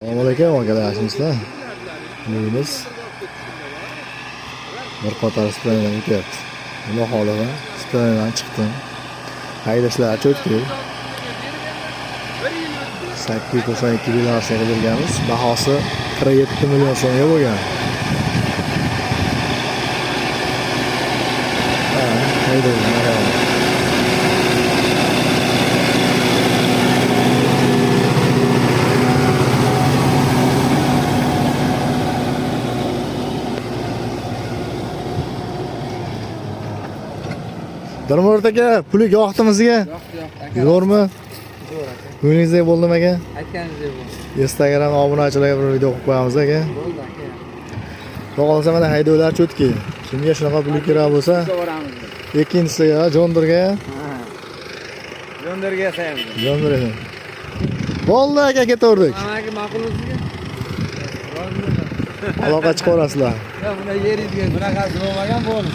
Assalomu alaykum akalar, yaxshimisizlar? Bugun bir qator сцепление dan o'tyapti. Xudo xohlasa сцепление dan chiqdim. Haydashlar cho'tki. 892 Belarusga berganmiz. Bahosi 47 million so'mga bo'lgan. Ha, haydayman, marhamat. Dilmurod aka, puli yoqdimi sizga? Yo'q, yo'q aka. Zo'rmi? Zo'r aka. Ko'nglingizga bo'ldimi aka? Aytganingizdek bo'ldi. Instagram obunachilarga bir video qo'yib qo'yamiz aka. Bo'ldi aka. Xudo xohlasa mana haydovlar cho'tki. Kimga shunaqa puli kerak bo'lsa, Ko'ramiz. ikkinchisiga Jondirga, Ha. Jondirga yasaymiz. Jondirga. Bo'ldi aka, ketaverdik. Aka ma'qulmi sizga? Rozimi? Aloqa chiqaverasizlar. Yo'q, buni yeriydigan bunaqasi bo'lmagan bo'ldi.